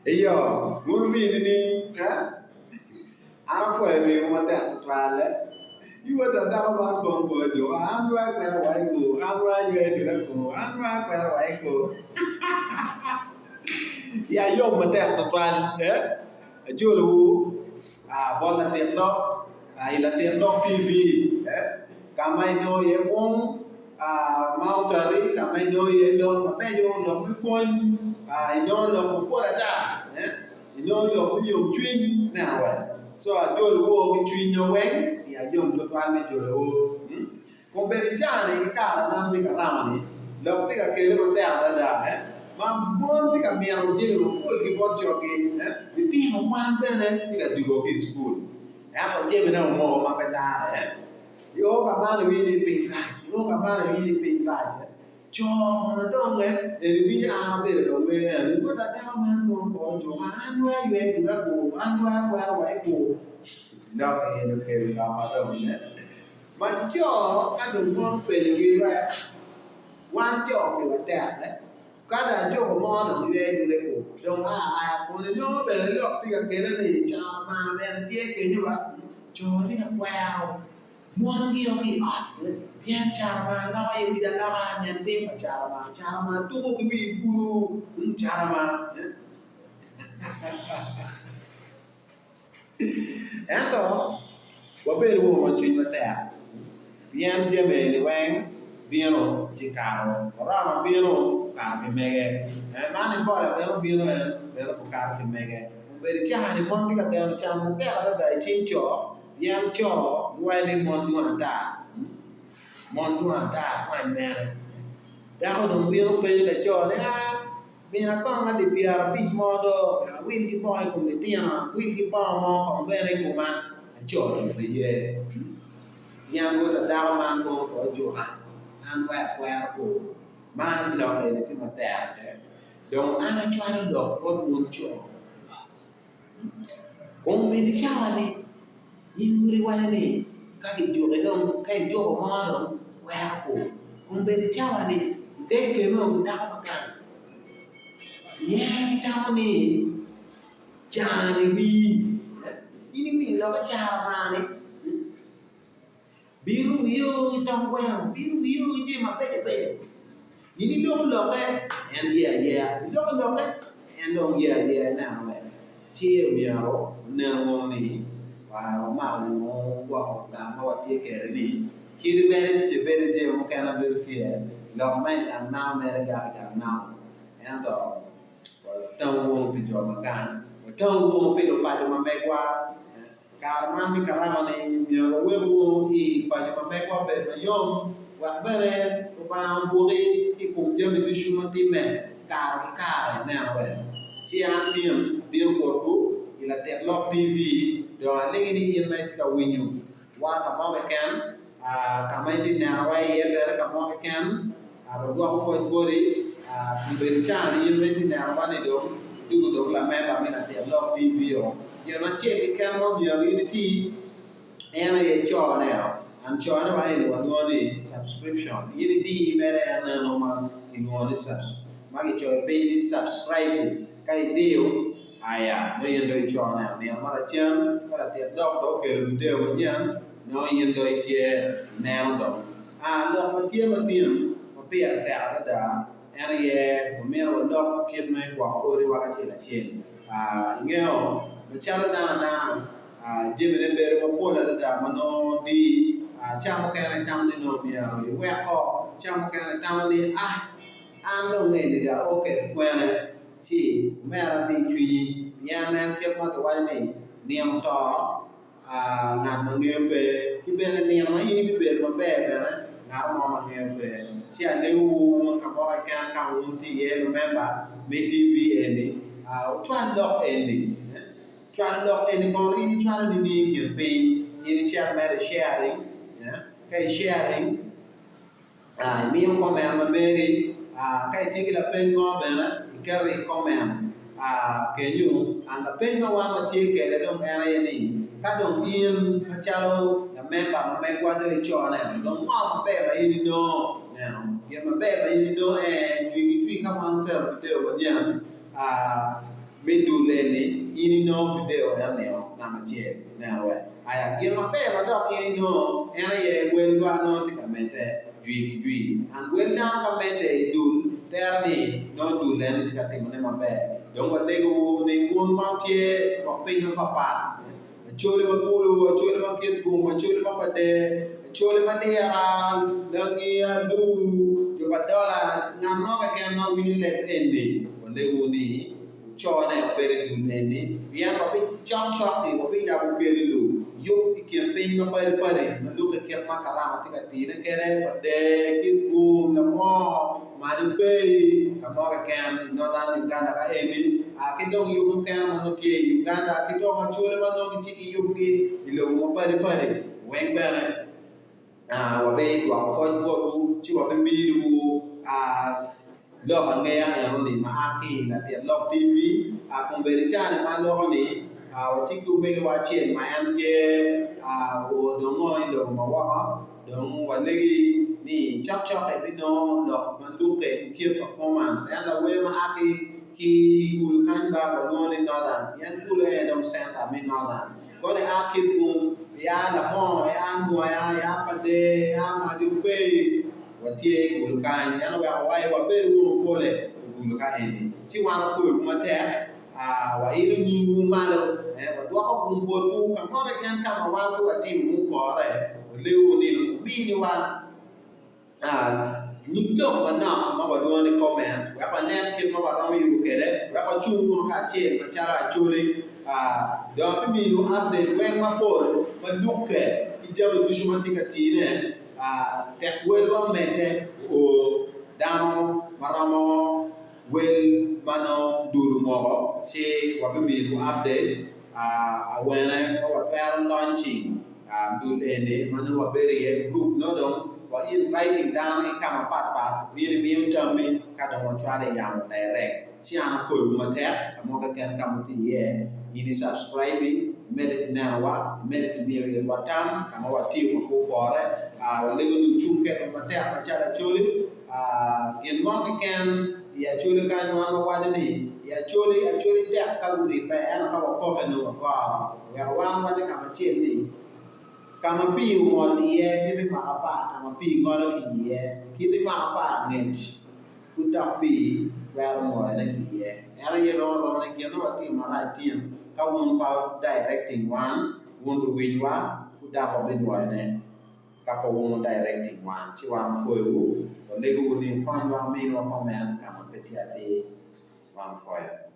Iyo, wun wubi nining? An apwoyo miwu matek tutwal. Iwota dako man kono bot jo, an dong akwero wa i kor, an dong aywe kwede akor, an dong akwero wa i kor. Iya yom matek tutwal. Ajolowu bot latit lok i Latit Lok TV ka ma inongo iye bwong ma okati, ka ma inongo iye lok mabeco, lok me pwony, inongo lok mapol ata, inongo lok me yomcwiny ineno wek. Co ajolowu ki cwinywa weng, iya yom tutwal me jolowu. Obedo i caa-ni ki kare man me karama-ni, lok tye ka kele matek adada ma mon tye ka mito jami mapol ki bot coggi. Litino kwan bene tye ka dwogo ki i cukul ento jamine omoko ma pe larre. I o ka man iwinyo ni piny rac, i o ka man iwinyo ni piny rac. Co kono dong eni winyo an abedo ka wer eni, wod dako man kono kono ojuka, an dong aywe gura kor, an dong akwero wa i kor. Lok eni okelo lok ma dong Ma co ka dong mon openyogi wek, Wan co piwa tek, ka dong ajuko mo dong ywe dule ku, dong aa aya kun inongo bene lok tye ka kele ni caro mar bene tye kenyo ba, co tye ka kwero mongi o ki i ot pien caro mar loko aye wic aloka nen piny pa caro mar, caro mar tuko ki wi kulu caro mar. Ento wabedo wunu ma cwinywa tek, pien jami eni weng bino ci kato. Korona bino okato ki mege, man Ebola bene obino en bene okato ki mege. Obedo caa-ni mon tye ka deno can matek adada i cing co pien co giwaco ni mon dwong ata, mon dwong ata kwany mene. Dako dong bino penyo laco ni aa Mina kong alip pyerabic mo do, wek awil ki bongo i kom litino, awil ki bongo mo kong bene i koma. Laco dong pe ye. Pien rwod a dako man kono pe ojuka, an wek akwero kor. Man lok eni tye matek aye. Dong an acwalo lok bot wun co. Kombeddi cawa-ni, in pud iwaco ni ka kijuki dong, ka ijuko mo dong kwero kor. Kombeddi cawa-ni idegge dong ki dako ma gang, pien itamo ni caa-ni rii, in iwinyo lok me caro mar-ni. Bino wiyo ki tong gweno, bino wiyo ki jami mabeco beco. In iloko lokke, en ye ayeya, iloko lokke, en dong ye ayeya ineno wek ci myero onen wunu ni wamako wunu gwoko gang ma watye kwede ni kadi mere ce bedo jami mukene bedo tye lok ma i gang namo mere gak i gang namo ento watamu wunu pi jo ma gang, watamu wunu pi lupaco ma megwa. Kare man me karama-ni myero wawek wunu i paco ma megwa obed mayom wek bene Lubanga ogwoki ki i kom jami ducu ma timme kare ki kare ineno wek. Ci an tin abino botwu i Latit Lok TV dong alegi ni in ma itye ka winyo wa ka mo keken ka ma itye nenowa iye bene ka mo keken wadwoko pwoc boti obedo caa ni in ma itye nenowa ni dong idwogo dong lamemba me Latit Lok TV-o. Gin acel keken ma omyero in iti en aye cone o and cone wa eni walwongo ni subscription in idi mere en eno ma kilwongo ni ma kicoyo piny ni subscribe ka idiyo aya nongo in dong icone o nino mo lacen ka latit dok dong okelo video manyen nongo in dong itye ineno dong lok ma tye matin ma pire tek adada En aye omyero walok kit me gwoko odiwa kacel acel. Ingeyo, macalo dano adana, jamine bedo mapol adada ma nongo di ca mukene itamo ni nongo myero iweko, ca mukene itamo ni ah, an dong eni dok ao kwede kwene, ci omera di cwinyi pien en kit ma kiwaco ni nino to. Ngat ma ngeyo pe, ki bene nino ma in ibibedo maber bene, ngat mo ma ngeyo pe. Ci alegowu wun ka mo keken ka ma wun wutye iye lumemba me TV eni, wucwal lok eni. Cwalo lok eni kono in icwalo nining i kin piny? In icito mere i sharing, ka i sharing, Imiyo komen ma meri, ka itye ki lapeny mo bene iketo i komen kenyo. And lapeny ma wan watye kwede dong en aye ni, ka dong in macalo lamemba ma megwa dong icone, dong ngo maber ma in inongo? Neno gin maber ma in inongo ee jwi ki jwi ka wan oketo video manyen. me dul eni in inongo video eno namba acel ineno wek aya gin maber ma dok in inongo en aye wel wa nongo tye ka medde jwi ki jwi and wel dano ka medde i dul tero ni nongo dul eno tye ka timone maber dong walego wu ni wun ma wutye i piny mapapat Acholi ma Gulu, Acholi ma Kitgum, Acholi ma Pader, Acholi ma Lira, Langi, Alubu, jo pa Dola, ngat mo keken ma winyo leb eni, walego ni wucone wubed i dul eni, pien wabi cok cok-ki wabiyabo kel i lum yub i kin piny mapadi padi ma lukke kit ma karama tye ka tine kwede, Pader, Kitgum, Lamwor. Malo pe i ka mo keken i Northern Uganda ka eni, ki dong yub mukene ma nongo tye i Uganda ki dong acholi ma nongo gitye ki yubgi i lobo mapadi padi weng bene wabidwoko pwoc botwu ci wabiminiwu lok angeya enoni ma a ki i Latit Lok TV. Kombeddi cani ma aloko ni watye ki omegiwa acel ma en tye odongo i lobo ma woko. Dong walegi ni cokcok ibinongo lok ma lukke i kit performance. En lawer ma a ki ki i kulu kany ba walwongo ni Northern pien kulu en dong center me Northern. Kono ia Kitgum, ia Lamor, ia Nwoya, ia Pader, ia Majo-Pei, watye i kulu kany. En oweko wa wabedo wunu kole i kulu ka eni. Ci wan wapwoyowu matek. Wailo nyingwu malo, wadwoko gum botwu ka mo keken ka ma wan pe watimo mupore. Walewu ni wuminiwa nyig lok manok ma walwongo ni comment wek wanen kit ma waromo yubo kwede wek wacung wunu kacel macalo Acholi. Dong abiminiwu update weng mapol ma lukke ki jami ducu ma tye ka tine tek welwa omedde oo dano ma romo Wel ma nongo dul omoko ci wabiminiwu update awene ma watwero launching dul eni ma nongo wabedo iye group nongo dong wa inviting dano ki ka mapat pat bino imiyo tammi ka dong wacwalo i yamo direct ci an apwoyowu matek ka mo keken ka ma wutye iye in i subscribing imedde ki nenowa imedde ki miyo itwa tam ka ma watiyo ma pe opore walego ni wucung kwedwa matek macalo Acholi. Gin mo keken i Acholi kany wan wawaco ni i Acholi, Acholi tek ka guribbe ento ka wapoke nongo wagoro. Oweko wan wawaco ka macel ni ka ma pii omol iye kit i mwaka apar ka ma pii ngolo ki iye kit i mwaka apar angec pud dok pii twero ngolone ki iye. En aye rom aroma ni gin ma watimo marac tin ka wun pe wu directing wan, wun luwinywa pud dok wabinwoyone. Ka pe wun directing wan ci wan wapwoyowu, walegowu ni wukonywa wuminwa comment ka ma pe tye atir. Wan wapwoyo.